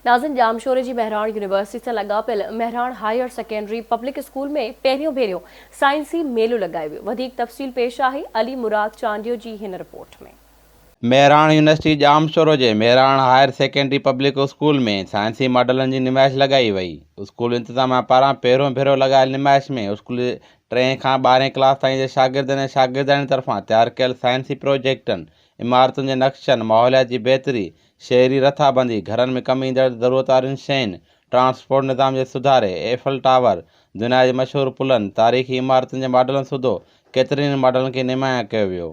ناظرين ڄامشوري جي مهراڻ يونيورسٽي سان لاڳاپيل Mehran higher secondary public school ۾ پهريون ڀيريون سائنسي ميلو لڳايو ويو وڌيڪ تفصيل پيش آهي علي مراد چانڊيو جي هن رپورٽ ۾. مهراڻ يونيورسٽي ڄامشورو جي Mehran higher secondary public school ۾ سائنسي ماڊلن جي نمائش لڳائي وئي. اسڪول انتظاميا پاران پهريون ڀيرو لڳايل نمائش ۾ اسڪول جي ٽئين کان ٻارهين ڪلاس تائين جي شاگردن ۽ شاگردياڻين طرفان تيار ڪيل سائنسي پروجيڪٽن، عمارتن جي نقشن، ماحوليات جي بهتري، شهري رٿابندي، گهرن ۾ ڪم ايندڙ ضرورت وارين شين، ٽرانسپورٽ نظام جي سڌاري، ايفل ٽاور، دنيا جي مشهور پلن، تاريخي عمارتن جي ماڊلن سوڌو ڪيترين ئي ماڊلن کي نمايان ڪيو ويو.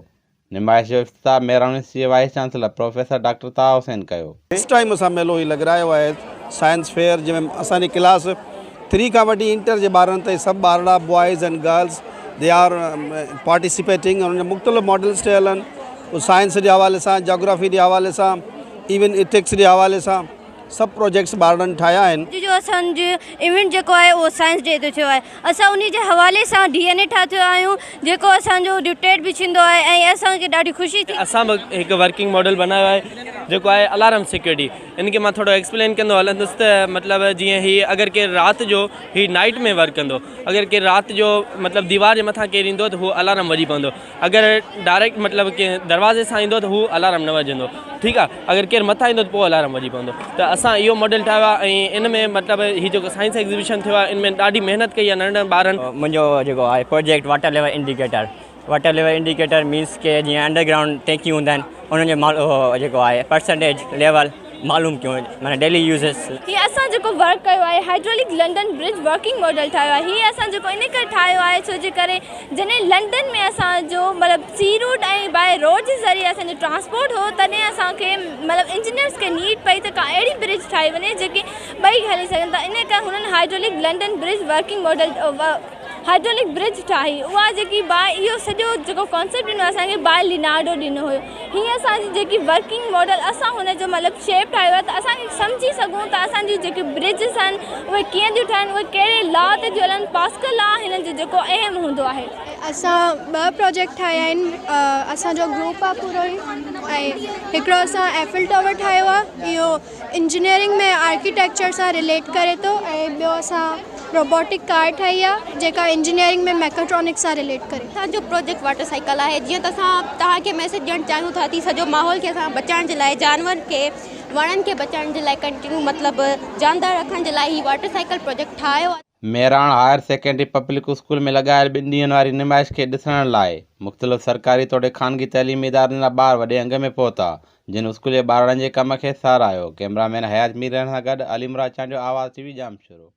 نمائش جو افتتاح ميران يونيورسٽي جي vice chancellor professor doctor Taha Hussain ڪيو. فرسٽ ٽائيم اسان ميلو هي لڳرايو آهي سائنس فيئر جنهن ۾ اسان جي ڪلاس ٿري کان وٺي انٽر جي ٻارن تائين سڀ ٻارڙا boys and girls they are participating انهن جا مختلف ماڊلس ٺهيل آهن اهو سائنس جي حوالي سان جاگرافي جي حوالي سان ايون ايٿڪس جي حوالي سان سڀ پروجيڪٽس ٻارڙن ٺاهيا آهن. اڄ جو اسان جو ايونٽ جيڪو آهي اهو سائنس ڊي تي ٿيو آهي اسان انهي جي حوالي سان ڊي اين اي ٺاهيو آهيون جيڪو اسان جو ڊيوٽيٽ به ٿيندو آهي ۽ اسان کي ڏاڍي خوشي ٿي. اسان به هڪ ورڪنگ ماڊل بنايو آهي جيڪو آهي الارم سيڪيورٽي ان کي مان ٿورو ايڪسپلين ڪندو هلندس ته مطلب جيئن هي اگر ڪير رات جو هي نائٽ ۾ ورڪ ڪندو اگر ڪير رات جو مطلب ديوار جي مٿان ڪير ايندو ته هو الارم وڄي پوندو اگر ڊائريڪٽ مطلب ڪنهن دروازي سان ايندو ته هو الارم نه وڄندو ٺيڪ آ اگر ڪير مٿان ايندو ته پوء الارم وڄي پوندو ته اسان اهو ماڊل ٺاهيو آ ۽ ان ۾ مطلب هي جيڪو سائنس ايگزيبيشن ٿيو آ ان ۾ ڏاڍي محنت ڪئي آ ننڍن ٻارن. منهنجو جيڪو آهي project water level indicator water level indicator means ڪي جيئن انڊر گرائونڊ ٽينڪيون هوندا آهن انهن جو مال جيڪو آهي پرسنٽيج ليول معلوم ڪيون معنيٰ ڊيلي يوزز. هي اسان جيڪو ورڪ ڪيو آهي hydraulic London bridge working model ٺاهيو آهي هي اسان جيڪو ان ڪري ٺاهيو آهي ڇو جي ڪري جڏهن لنڊن ۾ اسان جو مطلب سي روٽ ۽ باء روڊ جي ذريعي اسان جو ٽرانسپورٽ هو تڏهن اسان کي مطلب انجنيئرس کي نيڊ پئي ته ڪا اهڙي برج ٺاهي وڃي جيڪي ٻئي هلي سگهن ٿا ان ڪري هنن hydraulic London bridge working model hydraulic bridge ٺاهي اها جيڪي باء اهو سڄو جيڪو ڪانسيپٽ ڏنو اسان کي باء لينارڊو ڏنو هيو هي اسان جي جيڪي ورڪنگ ماڊل اسان هن جو مطلب شيپ ٺاهيو آهي ته اسان سمجهي سگهون ته اسان جي جيڪي برجز آهن اهي ڪيئن ٿيون ٺهن اهي ڪهڙي لا تي ٿيون هلن پاسڪل لا هنن جو جيڪو اهم هوندو آهي. اسان ٻه پروجيڪٽ ٺاهيا آهن اسان جو گروپ آهي پورو ئي ۽ هڪڙو اسان ايفل ٽاور ٺاهيو آهي اهو انجنيئرنگ ۾ آرڪيٽيڪچر سان رليٽ ڪري ٿو ۽ ٻيو اسان روبوٽڪ ڪار ٺاهي آهي جيڪا انجنيئرنگ ۾ ميڪاٽرانڪس سان رليٽ ڪري ٿي. اسان جو پروجيڪٽ واٽر سائيڪل آهي جيئن ته اسان توهان کي ميسيج ڏيڻ چاهيون ٿا ته سڄو ماحول کي اسان بچائڻ جي لاء جانورن کي وڻن کي بچائڻ جي لاء ڪنٽينيو مطلب جاندار رکڻ جي لاء هي واٽر سائيڪل پروجيڪٽ ٺاهيو آهي. Mehran higher secondary public school ۾ لڳايل ٻن ڏينهن واري نمائش کي ڏسڻ لاء مختلف سرڪاري توڙي خانگي تعليمي ادارن جا ٻار وڏي انگ ۾ پهتا، جن اسڪول جي ٻارڙن جي ڪم کي ساراهيو. ڪئميرا مين حيات ميرڻ سان گڏ علي مراد چانڊيو، آواز ٽي وي ڄامشورو.